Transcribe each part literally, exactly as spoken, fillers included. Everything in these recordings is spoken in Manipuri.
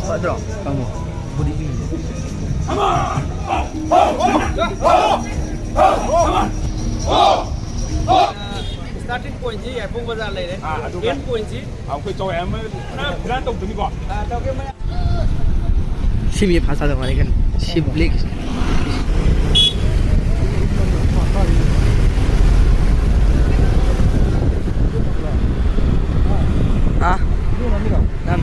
ꯐꯠꯇ꯭ꯔꯣ? ꯇꯥꯃꯣ, ꯕꯨꯗꯤ ꯏꯪꯉꯦ꯫ Starting point ꯁꯤ ꯌꯥꯏꯄꯣꯛ ꯕꯖꯥꯔ ꯂꯩꯔꯦ꯫ ꯑꯥ, ꯑꯗꯨꯒ end point ꯁꯤ ꯑꯩꯈꯣꯏ ꯆꯧ ꯑꯃ ꯐꯤꯔꯥꯟ ꯇꯧꯗꯣꯏꯅꯤꯀꯣ꯫ ꯑꯥ, ꯇꯧꯒꯦ, ꯃꯌꯥꯝ꯫ ꯁꯤ ꯃꯤ ꯐꯥꯁ ꯇꯥꯗꯧ ꯃꯥꯜꯂꯦ ꯀꯩꯅꯣ꯫ ꯁꯤ black꯫ ꯍꯥ? ꯅꯝ꯫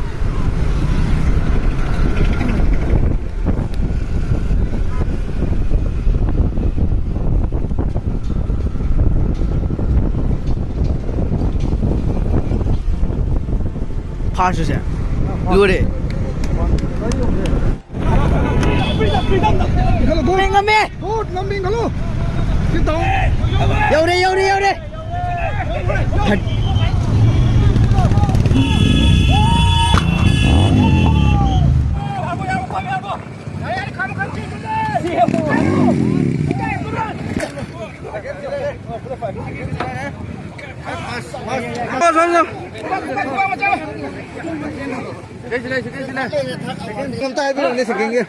ꯐꯥꯔꯁꯁꯦ ꯂꯣꯏꯔꯦ꯫ ꯉꯝꯃꯦ, ꯉꯝꯃꯦ꯫ ꯌꯧꯔꯦ, ꯌꯧꯔꯦ, ꯌꯧꯔꯦ꯫ ꯑꯝꯇ ꯍꯥꯏꯕꯤꯔꯛꯎꯅꯦ, second ꯒꯤ꯫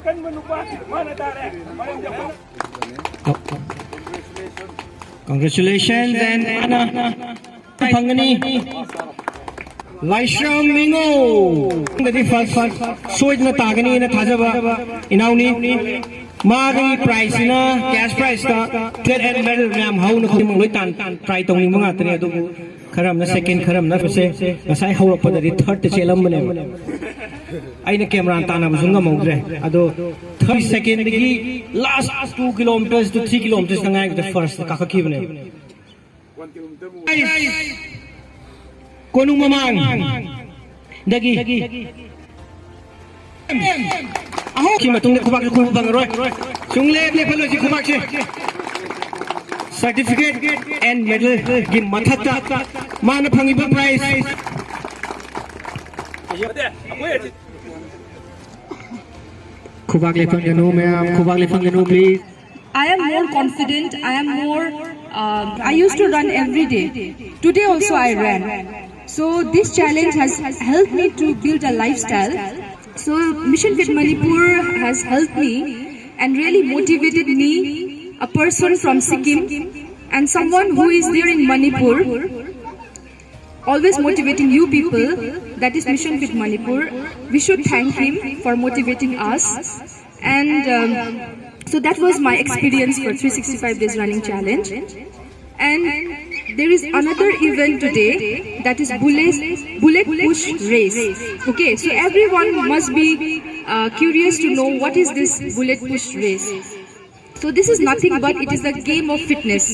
ꯀꯟꯕ ꯅꯨꯄꯥ ꯃꯥꯅ ꯇꯥꯔꯦ꯫ Congratulations and ꯑꯅ ꯐꯪꯒꯅꯤ꯫ ꯂꯥꯏꯁ꯭ꯔꯝ ꯃꯤꯉꯣ꯫ ꯗꯗꯤ first, first ꯁꯣꯏꯗꯅ ꯇꯥꯒꯅꯤꯅ ꯊꯥꯖꯕ ꯏꯅꯥꯎꯅꯤ꯫ ꯃꯥꯒꯤ prize ꯁꯤꯅ cash prize ꯇ plate and medal ꯃꯌꯥꯝ ꯍꯧꯅ ꯈꯨꯗꯤꯡꯃꯛ ꯂꯣꯏ ꯇꯥꯟ-, try ꯇꯧꯅꯤꯡꯕ ꯉꯥꯛꯇꯅꯤ꯫ ꯑꯗꯨꯕꯨ ꯈꯔ ꯑꯃꯅ second, ꯈꯔ ꯑꯃꯅ ꯐꯁꯦ꯫ ꯉꯁꯥꯏ ꯍꯧꯔꯛꯄꯗꯗꯤ third ꯇ ꯆꯦꯜꯂꯝꯕꯅꯦꯕ꯫ ꯑꯩꯅ camera ꯇꯥꯟꯅꯕꯁꯨ ꯉꯝꯍꯧꯗ꯭ꯔꯦ꯫ ꯑꯗꯣ third second ꯗꯒꯤ last two kilometers to three kilometers ꯇ ꯉꯥꯏꯕꯗ first ꯇ ꯀꯥꯈꯠꯈꯤꯕꯅꯦꯕ꯫ ꯀꯣꯅꯨꯡ ꯃꯃꯥꯡꯗꯒꯤ꯫ ꯑꯍꯨꯝ꯫ ꯁꯤ ꯃꯇꯨꯡꯗ ꯈꯨꯕꯥꯛꯁꯨ ꯈꯨꯕ ꯐꯪꯉꯔꯣꯏ꯫ ꯁꯨꯡꯂꯦꯞ ꯂꯦꯞꯍꯜꯂꯣꯏ ꯁꯤ ꯈꯨꯕꯥꯛꯁꯦ꯫ Certificate and medal ꯒꯤ ꯃꯊꯛꯇ ꯃꯥꯅ ꯐꯪꯉꯤꯕ prize꯫ ꯈꯨꯕꯥꯛ ꯂꯦꯞꯍꯟꯒꯅꯨ ꯃꯌꯥꯝ, ꯈꯨꯕꯥꯛ ꯂꯦꯞꯍꯟꯒꯅꯨ, please. I am more confident, I am more. Um, I used to run every day. Today also I ran. So this challenge has helped me to build a lifestyle. So Mission Fit Manipur has helped me and really motivated me, a person from Sikkim and someone who is there in Manipur, always motivating you people. That is Mission Fit Manipur. We should thank him for motivating us. And um, so that was my experience for three sixty-five days running challenge. And there is another event today, that is Bullet, Bullet Push Race. Okay, so everyone must be uh, curious to know what is this Bullet Push Race. So this is nothing but it is a game of fitness.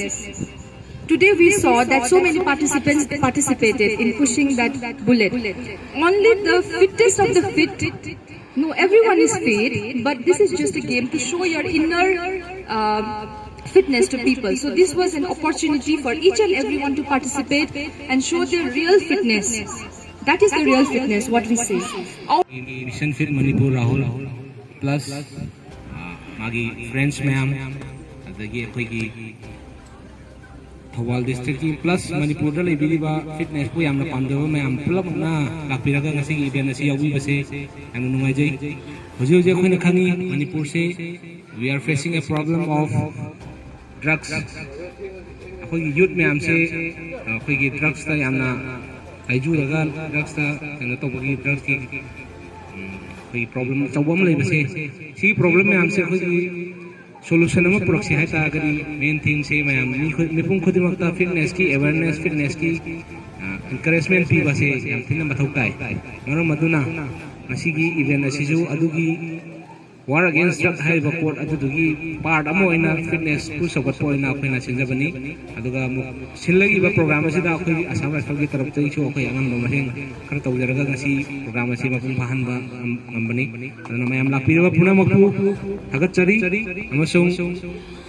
Today we saw that so many participants participated in pushing that bullet. Only the fittest of the fit, no, everyone is fit, but this is just a game to show your inner uh, fitness to people. So this was an opportunity for each and everyone to participate and show their real fitness. That is the real fitness, what we say. Mission Fit Manipur Rahul plus ꯃꯥꯒꯤ friends ꯃꯌꯥꯝ, ꯑꯗꯒꯤ ꯑꯩꯈꯣꯏꯒꯤ ꯊꯧꯕꯥꯜ district ꯀꯤ plus ꯃꯅꯤꯄꯨꯔꯗ ꯂꯩꯕꯤꯔꯤꯕ fitness ꯄꯨ ꯌꯥꯝꯅ ꯄꯥꯝꯖꯕ ꯃꯌꯥꯝ ꯄꯨꯂꯞꯅ ꯂꯥꯛꯄꯤꯔꯒ ꯉꯁꯤꯒꯤ event ꯑꯁꯤ ꯌꯥꯎꯕꯤꯕꯁꯦ ꯌꯥꯝꯅ ꯅꯨꯡꯉꯥꯏꯖꯩ꯫ ꯍꯧꯖꯤꯛ ꯍꯧꯖꯤꯛ ꯑꯩꯈꯣꯏꯅ ꯈꯪꯉꯤ, ꯃꯅꯤꯄꯨꯔꯁꯦ we are facing a problem of drugs꯫ ꯑꯩꯈꯣꯏꯒꯤ youth ꯃꯌꯥꯝꯁꯦ ꯑꯩꯈꯣꯏꯒꯤ drugs ꯇ ꯌꯥꯝꯅ ꯍꯥꯏꯖꯨꯔꯒ drugs ꯇ ꯀꯩꯅꯣ ꯇꯧꯕꯒꯤ, drugs ꯀꯤ ꯑꯩꯈꯣꯏꯒꯤ problem ꯑꯆꯧꯕ ꯑꯃ ꯂꯩꯕꯁꯦ, ꯁꯤꯒꯤ problem ꯃꯌꯥꯝꯁꯦ ꯑꯩꯈꯣꯏꯒꯤ solution ꯑꯃ ꯄꯨꯔꯛꯁꯦ ꯍꯥꯏꯇꯥꯔꯒꯗꯤ main theme ꯁꯦ ꯃꯌꯥꯝ ꯃꯤ ꯈꯨ- ꯃꯤꯄꯨꯝ ꯈꯨꯗꯤꯡꯃꯛꯇ fitness ꯀꯤ awareness, fitness ꯀꯤ encouragement ꯄꯤꯕꯁꯦ ꯌꯥꯝ ꯊꯤꯅ ꯃꯊꯧ ꯇꯥꯏ꯫ ꯃꯔꯝ ꯑꯗꯨꯅ ꯉꯁꯤꯒꯤ event ꯑꯁꯤꯁꯨ ꯑꯗꯨꯒꯤ War Against Drug ꯍꯥꯏꯔꯤꯕ ꯄꯣꯠ ꯑꯗꯨꯗꯨꯒꯤ part ꯑꯃ ꯑꯣꯏꯅ fitness ꯄꯨ ꯆꯥꯎꯈꯠꯄ ꯑꯣꯏꯅ ꯑꯩꯈꯣꯏꯅ ꯁꯤꯟꯖꯕꯅꯤ꯫ ꯑꯗꯨꯒ ꯑꯃꯨꯛ ꯁꯤꯜꯂꯛꯏꯕ program ꯑꯁꯤꯗ ꯑꯩꯈꯣꯏꯒꯤ Assam Rifle ꯒꯤ ꯇꯔꯞꯇꯒꯤꯁꯨ ꯑꯩꯈꯣꯏ ꯑꯉꯝꯕ ꯃꯇꯦꯡ ꯈꯔ ꯇꯧꯖꯔꯒ ꯉꯁꯤ program ꯑꯁꯤ ꯃꯄꯨꯡ ꯐꯥꯍꯟꯕ ꯉꯝ- ꯉꯝꯕꯅꯤ꯫ ꯑꯗꯨꯅ ꯃꯌꯥꯝ ꯂꯥꯛꯄꯤꯔꯤꯕ ꯄꯨꯝꯅꯃꯛꯄꯨ ꯊꯥꯒꯠꯆꯔꯤ, ꯑꯃꯁꯨꯡ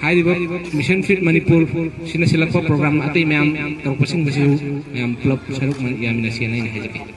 ꯍꯥꯏꯔꯤꯕ Mission Fit Manipur ꯁꯤꯅ ꯁꯤꯜꯂꯛꯄ program ꯑꯇꯩ ꯃꯌꯥꯝ ꯇꯧꯔꯛꯄꯁꯤꯡꯕꯁꯤꯁꯨ ꯃꯌꯥꯝ ꯄꯨꯂꯞ ꯁꯔꯨꯛ ꯌꯥꯃꯤꯟꯅꯁꯦꯅ ꯑꯩꯅ ꯍꯥꯏꯖꯒꯦ꯫